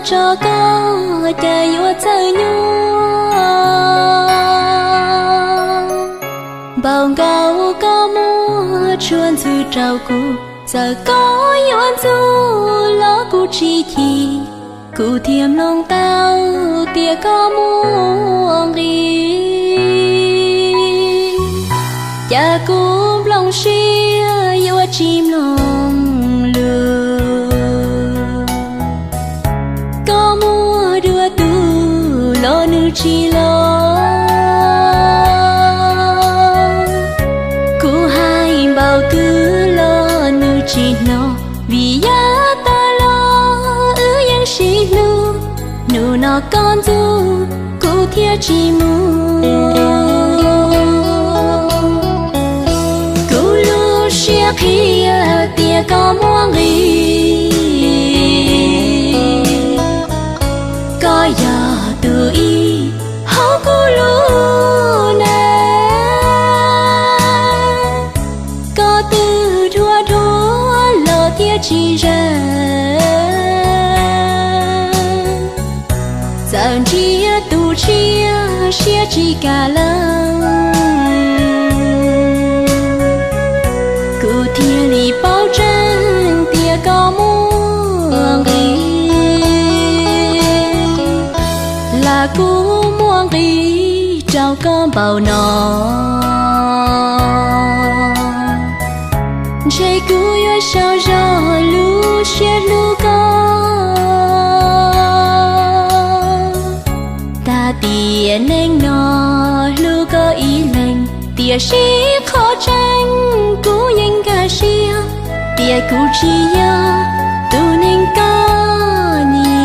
tso koj cas yuav txawj nyuaj. Npaum nkaus koj muab tshuaj ntxhw rau kuv, txawm koj yuav ntxub los kuv tsis chim. Kuv thiaj mloog tau tias koj muaj nqis, cas kuv nplooj siab yuav tsis mloog lus. Koj muab dua tus los nws tsis los, kuv hais npaum twg los nws tsis hnov. Vim yav tas los wb yeej sib hlub, hnub no koj ntxub kuv thiaj tsis mus. Kuv lub siab qhia tias koj muaj nqis, koj yog tus ib hauv kuv lub neej. Koj twb dhuav dhuav los thiaj tsis zeeg, txawm ntsib tus tshiab siab tsis kam leej. Kuv thiaj li paub tseeb tias koj muaj nqis, lam kuv muaj nqis rau koj npaum no. Ntshe kuv yuav sau zog lub siab hlub koj. Tag tiam neej no hlub koj ib leeg, tiam sis qhov tseeb kuv yeej nkag siab tias kuv tsis yog tus neeg koj nyiam.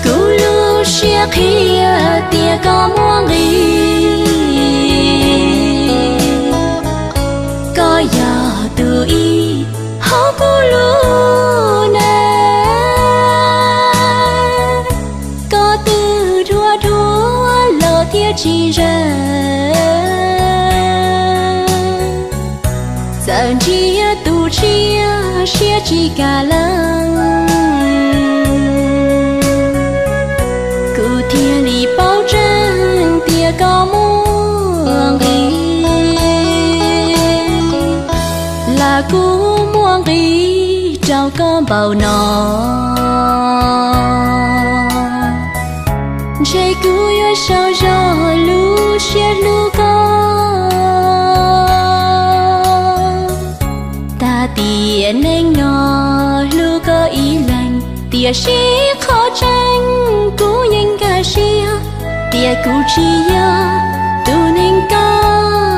Kuv lub siab qhia tias koj muaj nqis, koj yog tus ib hauv kuv lub neej. Koj twb dhuav dhuav los thiaj tsis zeeg, txawm ntsib tus tshiab siab tsis kam leej. Kuv thiaj li paub tseeb tias koj muaj nqis, lam kuv muaj nqis rau koj npaum no. Ntshe kuv yuav sau zog lub siab hlub koj. Tag tiam neej no hlub koj ib leeg, tiam sis qhov tseeb kuv yeej nkag siab tias kuv tsis yog tus neeg koj